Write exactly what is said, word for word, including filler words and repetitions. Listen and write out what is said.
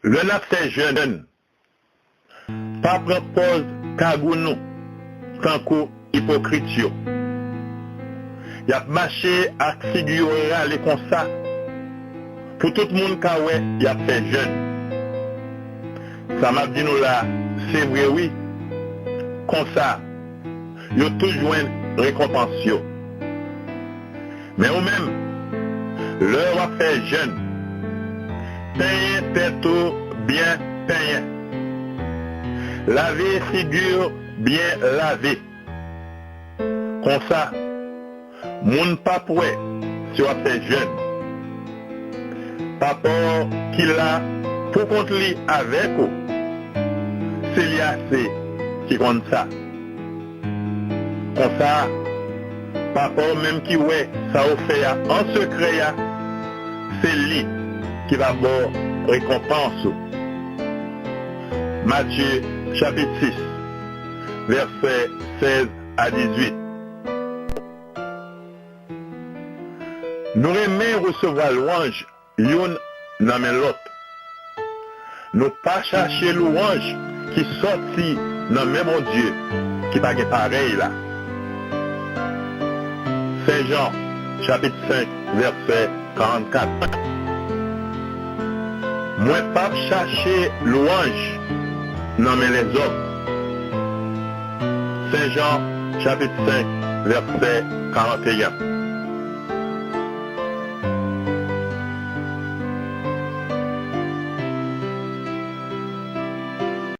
Lè n ap fè jèn, pa pran pòz kagou nou tankou ipokrit yo. Y ap mache ak figi yo rale konsa pou tout moun ka wè y ap fè jèn. Sa m ap di nou la, se vre wi. Konsa, yo tout jwenn rekonpans yo. Men ou menm, lè w ap fè jèn, penyen tèt ou byen penyen. Lave figi w byen lave. Konsa, moun p ap wè si w ap fè jèn. Papa w ki la poukont li avèk ou, se li ase ki konn sa. Konsa, Papa w menm ki wè sa w fè a an sekrè a, se li ki va ba w rekonpans ou. Matye chapit sis, vèsè sèz a dizuit. Nou renmen resevwa lwanj youn nan men lòt. Nou pa chache lwanj ki sòti nan men Bondye ki pa gen parèy la. Sen Jan, chapit senk, vèsè karannkat. Mwen p ap chache lwanj nan men lèzòm. Sen Jan, chapit senk, vèsè karanteyen.